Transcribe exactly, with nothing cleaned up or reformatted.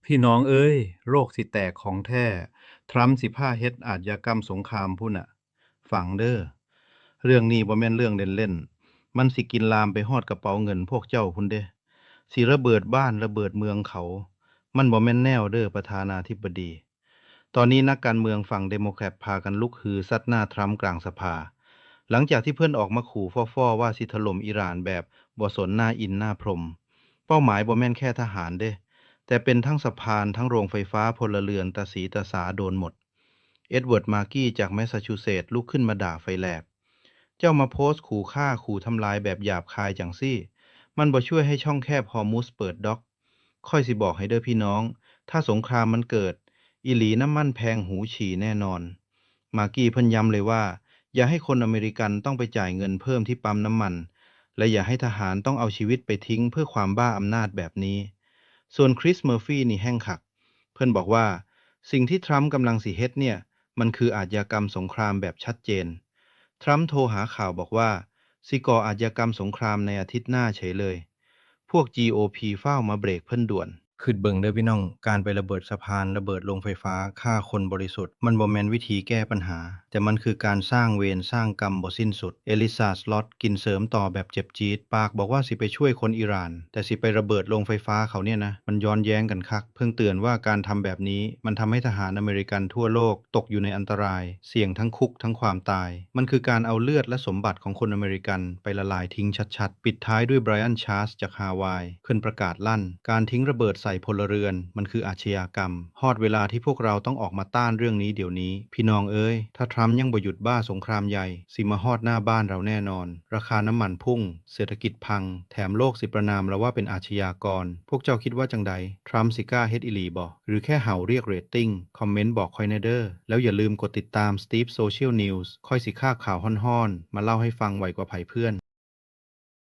พี่น้องเอ้ย โลกสิแตกของแท้ ทรัมป์สิพาเฮ็ดอาชญากรรมสงครามพุ้นน่ะ ฟังเด้อ เรื่องนี้บ่แม่นเรื่องเล่นๆ มันสิกินลามไปฮอดกระเป๋าเงินพวกเจ้าพุ้นเด้ สิระเบิดบ้านระเบิดเมืองเขา มันบ่แม่นแนวเด้อประธานาธิบดี ตอนนี้นักการเมืองฝั่งเดโมแครตพากันลุกฮือซัดหน้าทรัมป์กลางสภา หลังจากที่เพิ่นออกมาขู่ฟ้อๆ ว่าสิถล่มอิหร่านแบบบ่สนหน้าอินหน้าพรม เป้าหมายบ่แม่นแค่ทหารเด้ แต่เป็นทั้งสะพาน ทั้งโรงไฟฟ้า พลเรือน ตาสีตาสาโดนหมด เอ็ดเวิร์ด มาร์กี้ จากแมสซาชูเซตส์ลุกขึ้นมาด่าไฟแลบ เจ้ามาโพสต์ขู่ฆ่า ขู่ทำลายแบบหยาบคายจั่งซี้ มันบ่ช่วยให้ช่องแคบฮอร์มุซเปิดดอก ข้อยสิบอกให้เด้อพี่น้อง ถ้าสงครามมันเกิด อีหลีน้ำมันแพงหูฉี่แน่นอน มาร์กี้เพิ่นย้ำเลยว่า อย่าให้คนอเมริกันต้องไปจ่ายเงินเพิ่มที่ปั๊มน้ำมัน และอย่าให้ทหารต้องเอาชีวิตไปทิ้งเพื่อความบ้าอำนาจแบบนี้ ส่วนคริส เมอร์ฟีนี่แฮ่งคัก เพิ่นบอกว่า สิ่งที่ทรัมป์กำลังสิเฮ็ดเนี่ย มันคืออาชญากรรมสงครามแบบชัดเจน ทรัมป์โทรหาข่าวบอกว่า สิก่ออาชญากรรมสงครามในอาทิตย์หน้าเฉยเลย พวก จี โอ พี ฟ้าวมาเบรกเพิ่นด่วน คิดเบิ่งเด้อพี่น้อง การไประเบิดสะพาน ระเบิดโรงไฟฟ้า ฆ่าคนบริสุทธิ์ มันบ่แม่นวิธีแก้ปัญหา แต่มันคือการสร้างเวรสร้างกรรมบ่สิ้นสุด เอลิซา สลอต กินเสริมต่อแบบเจ็บจี๊ด ปากบอกว่าสิไปช่วยคนอิหร่าน แต่สิไประเบิดโรงไฟฟ้าเขาเนี่ยนะ มันย้อนแย้งกันคัก เพิ่งเตือนว่าการทำแบบนี้ มันทำให้ทหารอเมริกันทั่วโลกตกอยู่ในอันตราย เสี่ยงทั้งคุกทั้งความตาย มันคือการเอาเลือดและสมบัติของคนอเมริกันไปละลายทิ้งชัดๆ ปิดท้ายด้วย ไบรอัน ชาร์ลส์ จากฮาวาย ขึ้นประกาศลั่น การทิ้งระเบิดใส่พลเรือน มันคืออาชญากรรม ฮอดเวลาที่พวกเราต้องออกมาต้านเรื่องนี้เดี๋ยวนี้ พี่น้องเอ้ย ถ้าทรัมป์ยังบ่หยุดบ้าสงครามใหญ่ สิมาฮอดหน้าบ้านเราแน่นอน ราคาน้ำมันพุ่ง เศรษฐกิจพัง แถมโลกสิประณามเราว่าเป็นอาชญากร พวกเจ้าคิดว่าจั่งใด ทรัมป์สิกล้าเฮ็ดอีหลีบ่ หรือแค่เห่าเรียกเรตติ้ง คอมเมนต์บอกข้อยแหน่เด้อ แล้วอย่าลืมกดติดตาม Steve Social News ข้อยสิคาบข่าวฮ้อนๆ มาเล่าให้ฟังไวกว่าไผเพื่อน